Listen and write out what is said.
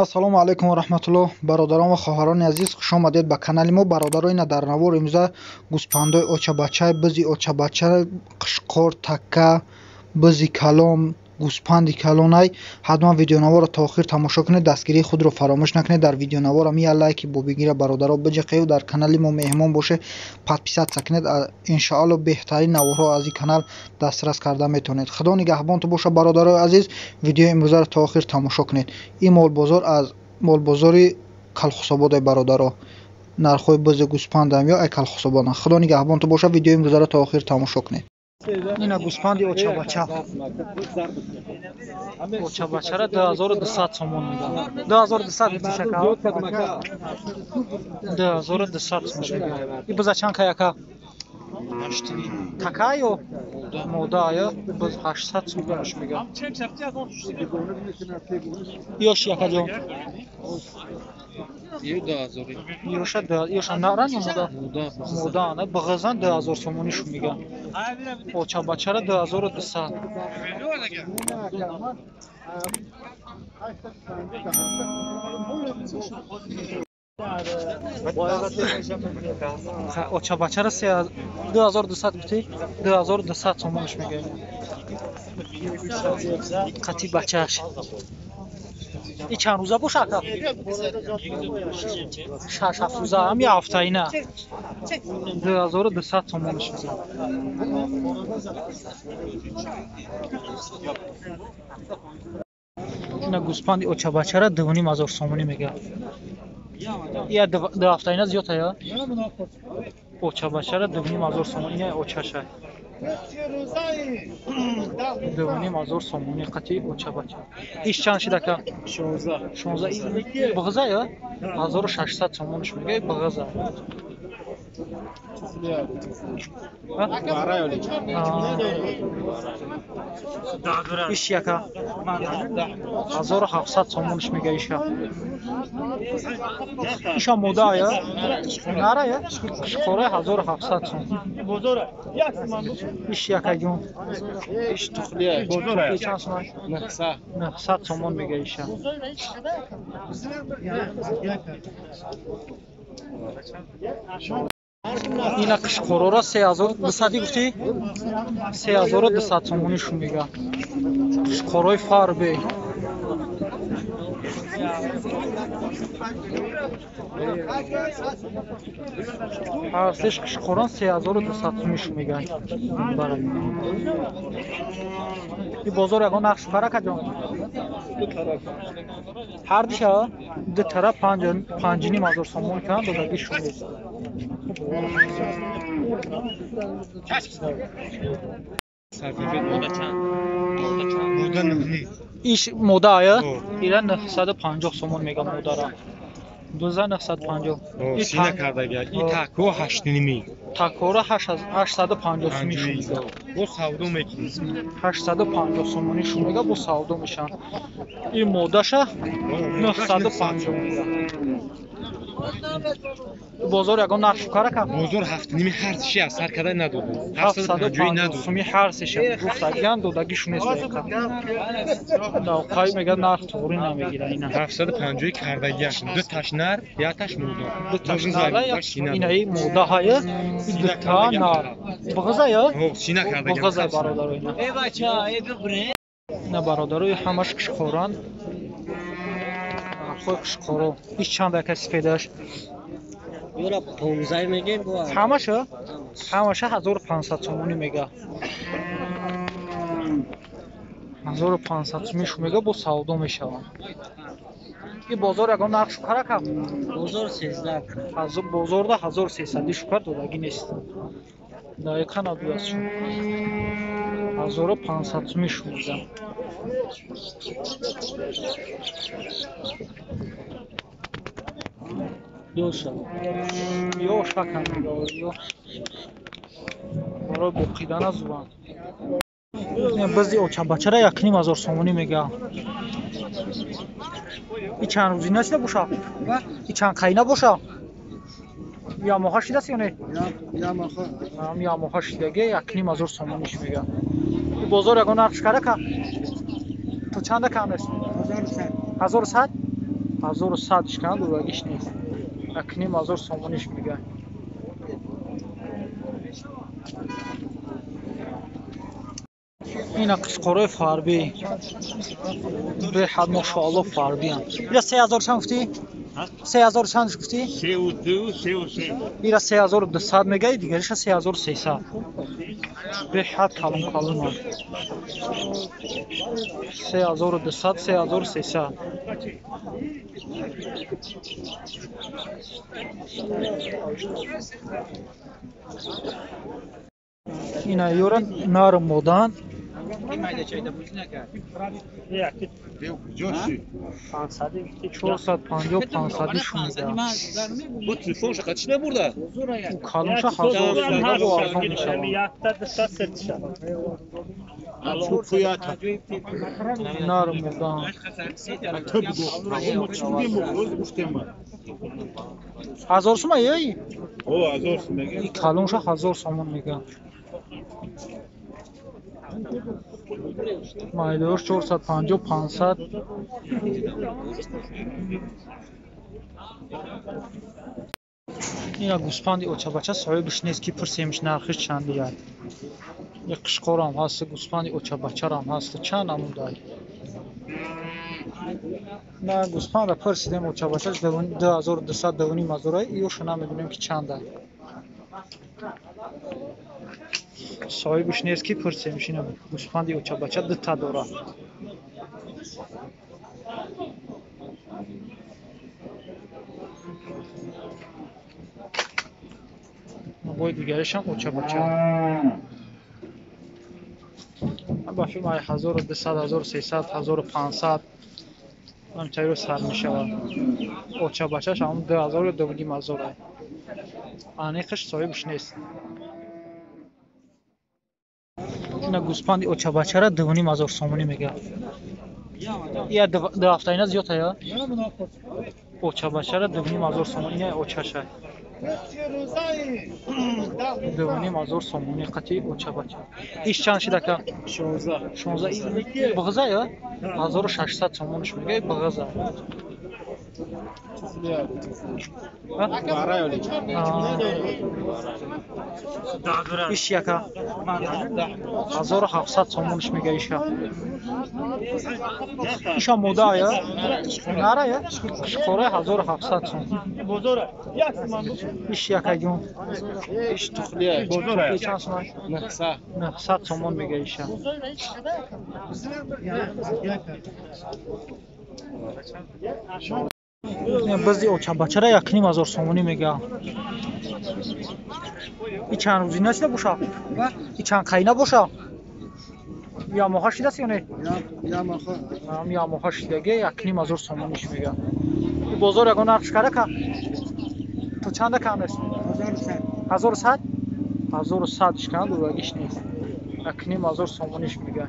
Ассалому алайкум ва раҳматуллоҳ, бародарон ва хоҳарони азиз, хуш омадед ба канали мо. Бародаро, ина дар навор имрӯза гӯспандои очабача, бизи очабача, қишқор, такка, бизи калон, гӯспанди калонай. Ҳатман видеонаворро то охир тамошо кунед, дастгирии худро фаромӯш накунед. Дар видеонаворам я лайки бобигира бародаро биҷиқею дар канали мо меҳмон боше, подписаться кунед. Иншоалло беҳтарин наворҳо аз ин канал дастрас карда метавонед. Худо нигаҳбонту боша, бародарои азиз. Видеои имрӯзаро то охир тамошо кунед. Ин молбозор аз молбозори Калхусободай, бародаро. Нархҳои бизи гӯспандам ё ай Калхусободам. Худо нигаҳбонту боша, видеои имрӯзаро то охир тамошо кунед. Ина гӯспанди очабача. Очабачара 2200 сомон мегӯянд. 2200 гуфти шака? 2200 сомон мегӯянд. И биза чанд кай ака? Така ё мода ё биз 800 сомонаш мегӯянд. Ёш якаҷон? Ёша ёша наран ё мода? Мода ана бағазан 2000 сомонишу мегӯянд. Очабачара 2200. Очабачара 2200 гуфтӣ? 2200 сомониш мегӯянд. Қати бачааш. И чанд рӯза боша ака? 6-7 рӯза, ҳам я ҳафтаина. 2200 сомониш мегӯянд. Ина гӯспанди очабачара 2500 сомонӣ мегӯянд. Я ду ҳафтаина зиёд ая? Очабачара 2500 сомонӣ, ина очаша. 2500 сомонӣ қати очабача. Иш чанд шид ака? 16. 16. Бағза я? 1600 сомониш мегӯяд, бағза. Иш яка? 1700 сомониш мегӯяд иша. Иша мода я? Нара я? Қишқора 1700 сом. Иш якаҷон? Иш тухлия. Чанд сом? 900. 900 сомон мегӯяд иша. Ина қишқорора 3200 гуфтӣ? 3200 сомонишу мегӯяд. Қишқорои фарбе. Ҳар сеш қишқорон 3200 сомонишу мегӯяд. И бозор ягон нақш шукара каҷон? Ҳар диша ду тараф 5500 сомон кунанд, додагишу нест. Иш мода ая? Ира 950 сомон мегӯяд модара. 2950. Сина кардага. И тако 8.5. Такора 850 сомон мегӯяд. Бо савдо мекунӣ. 850 сомонӣ шу мегӯяд, бо савдо мешаванд. И модаша 950 мегӯяд. Бозор ягон нарх шукара ка? Бозор 7.5 ҳар сеши аз сар карда надоду. 750 надоду. Суми ҳар сеша гуфтагиан додагишу нест яка. Давқай мегӯяд нарх туғрӣ намегира ина. 750 кардагиаш. Ду таш нар, як таш мода. Ду таш нар, инаи мода ҳая, ду та нар. Бағза я? Сина кардагиан. Бағза бародаро ина. Эй бача, эй бибре. Ина бародарои ҳамаш қишқоранд. Нархҳои қишқоро. Иш чанд яка сифедаш? Юра 15 мегем бо. Ҳамаша? Ҳамаша 1500 сомонӣ мега. 1500 сомонишу мега, бо савдо мешаванд. И бозор ягон нарх шукара ка? Бозор 13. Бозорда 1300 шукар додагӣ нест. Дақиқа надудаст шуд. 1500 сомонишу мега. Ёша. Ёша кам мегӯяд, ё. Барои боқидана зубанд. Бизи очабачара 1500 сомонӣ мегӯяд. И чанд рӯзина шида боша? И чанд қайна боша? Ямоҳа шидаст ё не? Ямоҳа. Ямоҳа шидаги 1500 сомониш мегӯяд. Бозор ягон нарх шукара ка? То чанда кам нест? 1100. 1100? 1100 ишкана додагиш нест. 1500 сомониш мега. Ина қишқорои фарбӣ. Беҳад мошоалло фарбиам. Ира 3000 чанд гуфтӣ? 3000 чанд гуфтӣ? 32, 33. Ира 3200 мегаи, дигариша 3300. Беҳад калон калонам. 3200, 3300. Ина ёра нарм модан. Чорсад панҷоҳ, пансади шумида. Бу телефонша қачи набурда? У калонша ҳазор сомон арзон мешавад. Нарм модан. Ҳазор сума ей? И калонша ҳазор сомон мега. Майдош 450, 500. Ина гӯспанди очабача соҳибаш нест ки пурсемиш нархиш чандия. Як қишқорам ҳаст, гӯспанди очабачарам ҳаст, чанд намудай. На гӯспанда пурсидем очабачаш 2200, 2500, иёша намедонем ки чандай. Соҳибаш нест ки пурсемиш. Ина гӯспанди очабача дута дорад. Бой дигаришам очабача. Ба филм 1200, 1300, 1500 ҳамчаро сар мешавад. Очабачаш ҳам 2000 ё 2500. Аниқаш соҳибаш нест. Ина гӯспанди очабачара 2500 сомонӣ мега. Я ду ҳафтаина зиёд ая? Очабачара 2500 сомонӣ, ина очаша. 2500 сомонӣ қати очабача. Иш чанд шид ака? 16. 16. Бағза я? 1600 сомониш мега, бағза. Иш яка? 1700 сомониш мега иша. Иша мода я? Нара я? Қишқора 1700 сом. Иш яка ҷон. Иш тухлия. Тухли чанд сом? 900. 900 сомон мега иша. Бизди очабачара 1500 сомонӣ мега. И чанд рӯзина шида боша? И чанд қайна боша? Ямоҳа шидаст ё не? Ямоҳа шидаги 1500 сомониш мега. Бозор ягон нархш кара ка? То чанда кам нест? 1100? 1100 ишкана додагиш нест. 1500 сомониш мега.